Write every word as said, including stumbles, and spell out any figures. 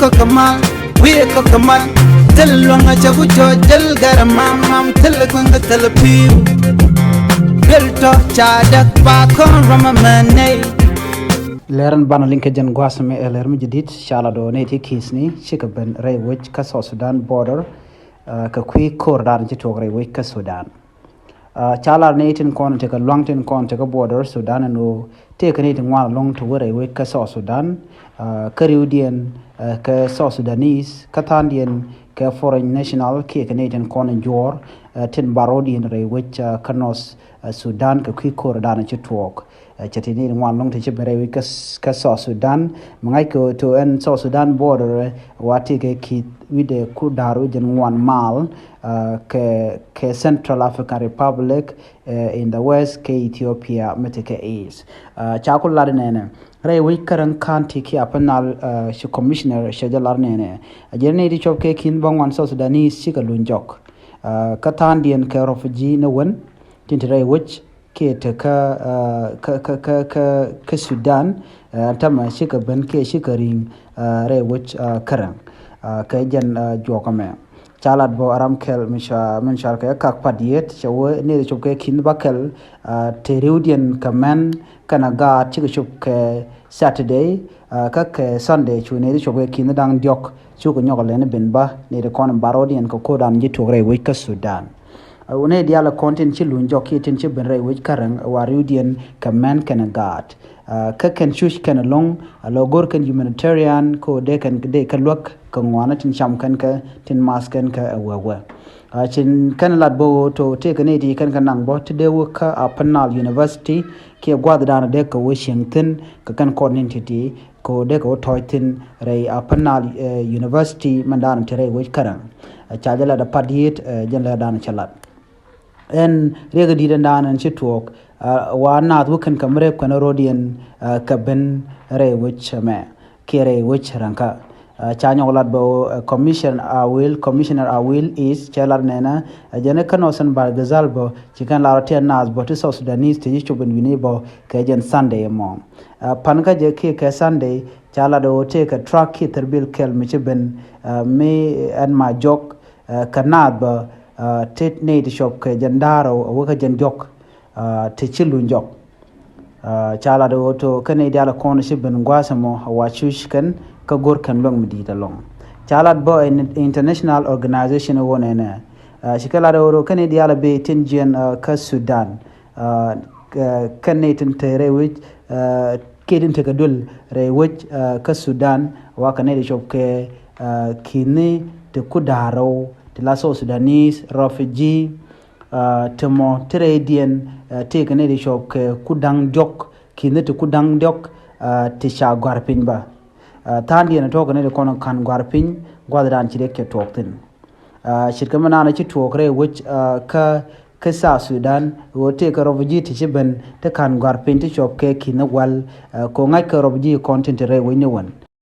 Kɔk kɛ mal, wi̱i̱ kɔk kɛ mal. Thil luäŋ a cɛ ku cɔ jäl gɛr mam mam, thil kueŋ kɛ thil pi̱i̱u. Duel tɔ ca däk ba kɔn rɔm a mɛ nɛy. Lɛr in banɛ liŋ kɛ jɛn gua̱a̱th mi ɛ lɛr mi jɛ di̱t, ca la dɔɔ nɛy ti ki̱i̱thni cikɛ ben rɛy wec kä South Sudan border, ah, kɛ kui̱ ko̱r dan ci tuɔɔk rɛy wec kä Sudan. Ah, ca lar ni tin kɔn tekɛ luaŋ tin kɔn tekɛ border Sudan ɛn ɣöö tëëkɛ ni ti ŋuan ɛlɔ̱ŋ ti wä rɛy wec kä South Sudan, ah, kä riwdiɛn, ah, kɛ South Sudanese, kä tha̱a̱ŋdiɛn kɛ foreign national, kiɛ kɛ ni tin kɔn in juɔ̱ɔ̱r, ah, tin bar rɔ̱diɛn rɛy wec, ah, kä North, ah, Sudan kɛ kui̱ ko̱r dan ci tuɔɔk. Ah, cɛ ti ni ti ŋuan ɛlɔ̱ŋ ti ci ben rɛy wec kä, kä South Sudan. Mi ŋa̱ckɛ to ɛn South Sudan border, ah, wa ti kɛ ki̱th wi̱cdɛ ku da̱r wi̱cdɛ ŋuan mal, ah, kɛ, kɛ Central African Republic, eh, in the west, kɛ Ethiopia mi ti kɛ east. Ah, ca ku lat nɛnɛ rɛy wec Kärɛŋ County kiɛ Upper Nile, ah, ci commissioner cɛ jɛ lat nɛnɛ. A jɛn ni ti cop kɛ ki̱n bä ŋuan South Sudanese cikɛ luny jɔk. Ah, kä tha̱a̱ŋdiɛn kɛ refugee ni wen tin ti rɛy wec kiɛ te kä, ah, kä, kä, kä, kä, kä Sudan, ah, tämɛ cikɛ ben kiɛ cikɛ ri̱ŋ, ah, rɛy wec, ah, Kärɛŋ, ah, kɛ jɛn, ah, juɔk ɛmɛ. Ca lat bä ram kɛl mi ca, min ca kɛ kak pat yet cɛ wee nɛy ti cop kɛ ki̱n bä kɛl, ah, te riwdiɛn kɛ mɛn kɛnɛ gaat cikɛ cop kɛ Saturday, ah, kä kɛ Sunday cu nɛy ti cop kɛ ki̱n da̱ŋ diɔ̱k cukɛ nyɔk lɛn ben bä nɛy ti kɔn in bar rɔ̱diɛn kɛ ko̱dan ji̱ tuɔk rɛy wec kä Sudan. Ah, wä nɛy diaal kɔn tin ci luny jɔk kiɛ tin ci ben rɛy wec Kärɛŋ wa riwdiɛn kɛ mɛn kɛnɛ gaat. Ah, kä kɛn cuc kɛn ɛlɔ̱ŋ, ah, lɔ go̱r kɛn humanitarian, ko dee kɛn dee kɛ luäk kɛ ŋuanä tin cam kɛn kɛ, tin math kɛn kɛ ɛ wee wee. Ah, cin kɛn lat bä ɣöö to tëëkɛ ni ti kɛn kɛ naŋ bä ti dee wä kä Upper Nile University kiɛ gua̱thdan dee kɛ wä cieŋ thi̱n kɛ kɛn kɔn ni ti ti ko dee kɛ wä tɔ̱ɔ̱c thi̱n rɛy Upper Nile, eh, University mɛn dan ti rɛy wec Kärɛŋ. Ah, ca jɛ lat a pat yiet, eh, jɛn lɛ dan cɛ lat. Ɛn riɛk di̱t ɛn dan ɛn ci tuɔɔk, ah, wa naath wä kɛn kɛ mi rɛp kɛn rɔ̱diɛn, ah, kɛ ben rɛy wec ɛmɛ kiɛ rɛy wec Rɛŋkä. Ah, ca nyɔk lat bä, ah, commission Awil, commissioner Awil is cɛ lat nɛnɛ, ah, jɛn kä Northern Bahr el Ghazal bä ci kɛn lar tiɛn naath bä ti South Sudanese ti ci cop in wi̱ni bä kɛ jɛn Sunday ɛmɔ. Ah, pan kä jɛ kiɛ kɛ Sunday ca lat ɣöö tëëkɛ truck kiɛ thirbil kɛl mi ci ben, ah, mi ɛn ma jɔk, ah, kɛ naath bä, ah, ti nɛy ti cop kɛ jɛn da̱r ɛ wä kä jɛn diɔ̱k, ah, ti ci luny jɔk. Ah, ca lat ɣöö to kä nɛy diaal kɔn ci ben gua̱a̱th ɛmɔ a wa cuc kɛn kä go̱r kɛn luäŋ mi di̱i̱t ɛlɔ̱ŋ. Ca lat bä in-, international organization ɣöö nɛnɛ, ah, ci kɛ lat ɣöö kä nɛy diaal bi tin jiɛn, ah, kä Sudan, ah, kɛ, kɛ nɛy tin te rɛy wec, ah, kiɛ tin tekɛ duel rɛy wec, ah, kä Sudan, wa kɛ nɛy ti cop kɛ, ah, ki̱ni ti ku da̱r rɛw ti la South Sudanese refugee, ah, ti mɔ ti rɛydiɛn, ah, tëëkɛ nɛy ti cop kɛ ku da̱ŋ diɔ̱k, ki̱ni ti ku da̱ŋ diɔ̱k, ah, ti ca gɔ̱a̱r piny bä. Ah, tha̱a̱ŋdiɛn tɔ̱ kɛ nɛy ti kɔn ka̱n gɔ̱a̱r piny, gua̱thdan ci riɛk cɛ tuɔɔk thi̱n. Ah, ce̱tkɛ mi naan ci tuɔɔk rɛy wec, ah, kä, kä South Sudan, ɣöö tëëkɛ refugee ti ci ben ti ka̱n gɔ̱a̱r piny ti cop kɛ ki̱ni wal, ah, kɛ ŋa̱ckɛ refugee kɔn tin te rɛy wec ni wän.